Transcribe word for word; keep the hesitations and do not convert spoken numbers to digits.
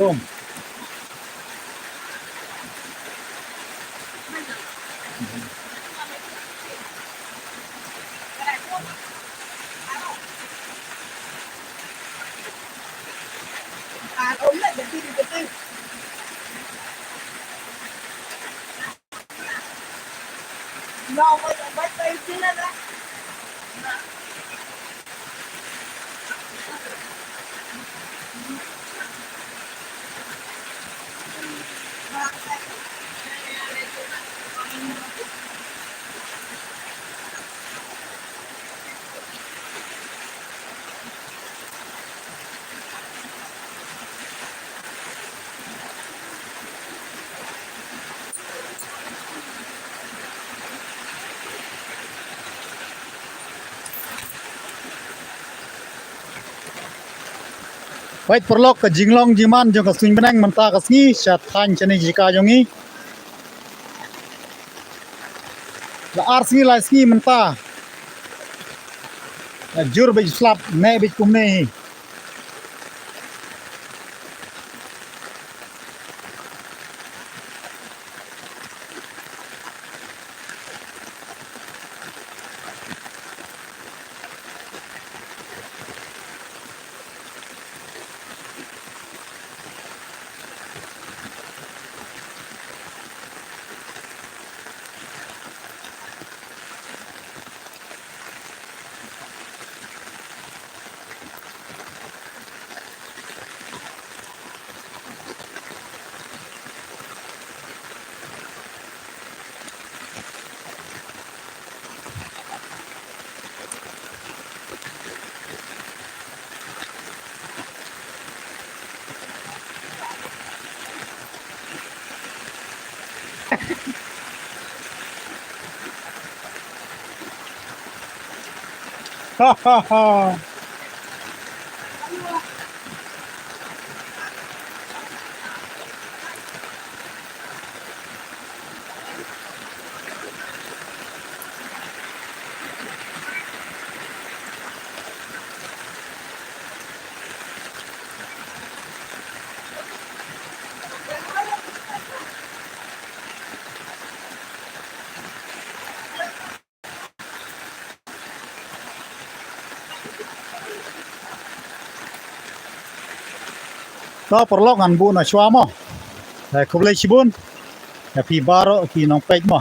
Tum. Peit paralok, ka jinglong jingman jong ka suiñ bneng mynta ka sngi sha thaiñ shane jaka jong ngi. La ar sngi lai sngi mynta. La jur beit slap, neh beit kumne hi. Ha ha ha. To paralok, ngan buh noh shuwa mo. Eh, khublei shibun ïa phi baroh ki nongpeit mo.